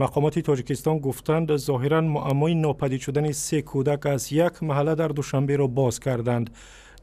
Мақомоти Тоҷикистон гуфтанд, зоҳиран муаммои нопадид шудани се кӯдак аз як маҳалла дар Душанберо боз карданд.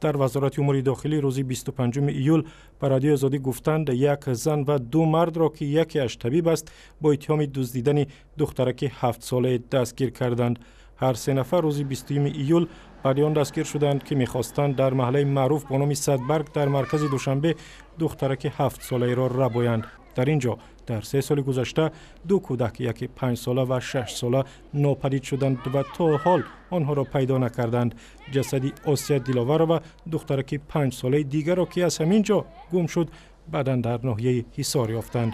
Дар Вазорати умури дохилӣ рӯзи 25 июл ба Радиои Озодӣ гуфтанд, як зан ва ду мардро, ки якеаш табиб аст, бо иттиҳоми дуздидани духтараки ҳафтсолае дастгир карданд. Ҳар се нафар рӯзи 20 июл баъди он дастгир шуданд, ки мехостанд дар маҳаллаи маъруф бо номи Садбарг дар маркази Душанбе духтараки ҳафтсолаеро рабоянд. Дар ин ҷо дар 3 соли гузашта ду кӯдак, яке 5-сола ва 6-сола, нопадид шуданд ва то ҳол онҳоро пайдо накарданд. Ҷасади Осия Диловарова, духтараки 5-солаи дигарро, ки аз ҳамин ҷо гум шуд, баъдан дар ноҳияи Ҳисор ёфтанд.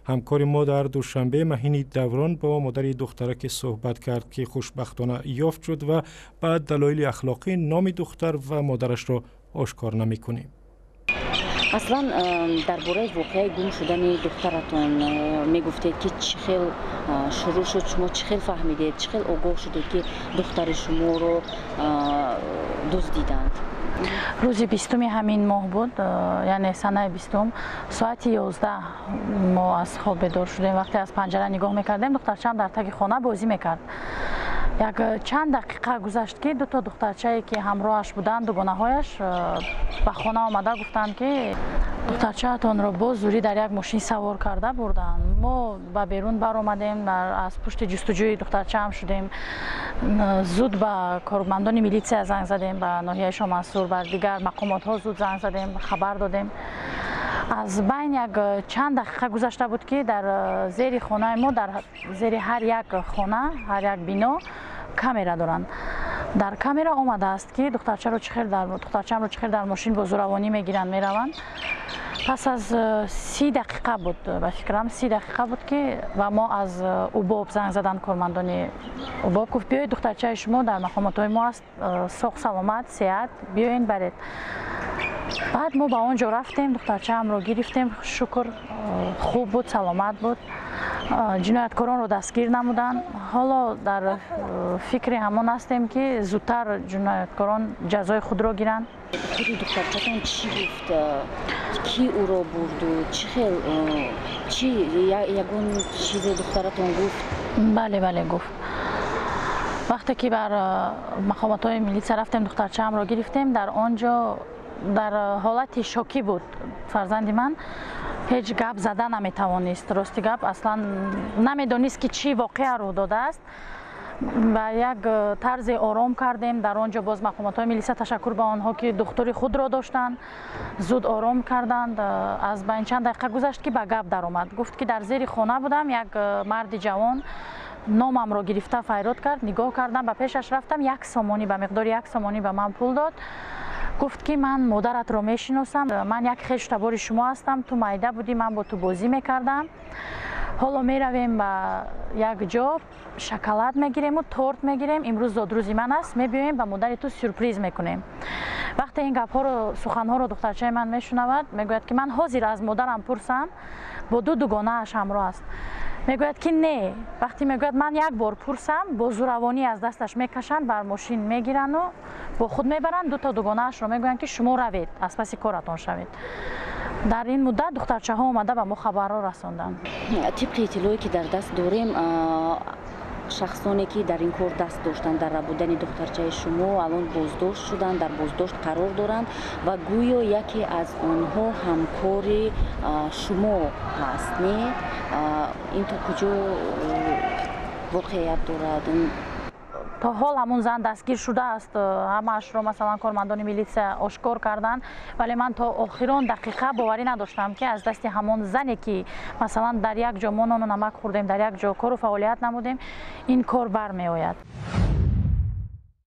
Ҳамкори мо дар Душанбе Маҳини Даврон бо модари духтараке суҳбат кард, ки хушбахтона ёфт шуд, ва ба далоили ахлоқӣ номи духтар ва модарашро ошкор намекунем. Аслан, дар бораи воқеаи гум шудани духтаратон мегуфтед, ки чӣ хел шурӯъ шуд, шумо чӣ хел фаҳмидед, чӣ хел огоҳ шудед, ки духтари шуморо дуздиданд? Рӯзи 20-уми ҳамин моҳ буд, яъне санаи 20-ум, соати 11 мо аз хоб бедор шудем. Вақте аз панҷара нигоҳ мекардем, духтарчаам дар таги хона бозӣ мекард. Як чанд дақиқа гузашт, ки дуто духтарчае, ки ҳамроҳаш буданд, дугонаҳояш, ба хона омада гуфтанд, ки духтарчаатонро боз зӯрӣ дар як мошин савор карда бурданд. Мо ба берун баромадем, аз пушти ҷустуҷӯи духтарчаам шудем. Зуд ба кормандони милитсия занг задем, ба ноҳияи Шомансур, ба дигар мақомотҳо зуд занг задем, хабар додем. Аз байн як чанд дақиқа гузашта буд, ки дар зери хонаи мо, дар зери ҳар як хона, ҳар як бино камера доранд, дар камера омадааст, ки духтарчаамро чӣ хел дар мошин бо зӯравонӣ мегиранд, мераванд. Пас аз 30 дақиқа буд, ба фикрам, 30 дақиқа буд, ки ба мо аз УБОП занг заданд. Кормандони УБОП гуфт: «Биёед, духтарчаи шумо дар мақомотҳои мо аст, соғ, саломат, сеҳат, биёед, баред». Баъд мо ба он ҷо рафтем, духтарчаамро гирифтем. Шукр, хуб буд, саломат буд. Ҷинояткоронро дастгир намуданд. Ҳоло дар фикри ҳамон ҳастем, ки зудтар ҷинояткорон ҷазои худро гиранд. Худи духтарчатон чӣ гуфт? Кӣ ӯро бурду чӣ хел, чӣ, ягон чизе духтаратон гуфт? Бале, бале, гуфт. Вақте ки бар мақомотҳои милитсия рафтем, духтарчаамро гирифтем, дар он ҷо дар ҳолати шокӣ буд фарзанди ман, ҳеҷ гап зада наметавонист. Рости гап, аслан намедонист, ки чӣ воқеа рӯй додааст. Ба як тарзе ором кардем дар он ҷо. Боз мақомотҳои милиса, ташаккур ба онҳо, ки духтури худро доштанд, зуд ором карданд. Аз байн чанд дақиқа гузашт, ки ба гап даромад. Гуфт, ки дар зери хона будам, як марди ҷавон номамро гирифта файрод кард. Нигоҳ кардам, ба пешаш рафтам, 1 сомонӣ, ба миқдори 1 сомонӣ ба ман пул дод. Гуфт, ки ман модаратро мешиносам, ман як хешу табори шумо ҳастам, ту майда будӣ, ман бо ту бозӣ мекардам. Ҳоло меравем ба як ҷо, шоколад мегирему торт мегирем, имрӯз зодрӯзи ман аст, мебиёем, ба модари ту сюрприз мекунем. Вақте ин гапҳоро, суханҳоро духтарчаи ман мешунавад, мегӯяд, ки ман ҳозир аз модарам пурсам, бо ду дугонааш ҳамроҳ аст. Мегӯяд, ки не. Вақте мегӯяд, ман як бор пурсам, бо зӯравонӣ аз дасташ мекашанд, бар мошин мегирану бо худ мебаранд. Дуто дугонаашро мегӯянд, ки шумо равед, аз паси коратон шавед. Дар ин муддат духтарчаҳо омада ба мо хабарро расонданд. Тибқи иттилое, ки дар даст дорем, шахсоне, ки дар ин кор даст доштанд, дар рабудани духтарчаи шумо, алон боздошт шуданд, дар боздошт қарор доранд ва гӯё яке аз онҳо ҳамкори шумо ҳаст. Не, ин то куҷо воқеият дорад? То ҳол ҳамун зан дастгир шудааст, ҳамаашро, масалан, кормандони милитсия ошкор карданд, вале ман то охирон дақиқа боварӣ надоштам, ки аз дасти ҳамон зане, ки масалан дар як ҷо мо нону намак хӯрдем, дар як ҷо кору фаъолият намудем, ин кор бармеояд.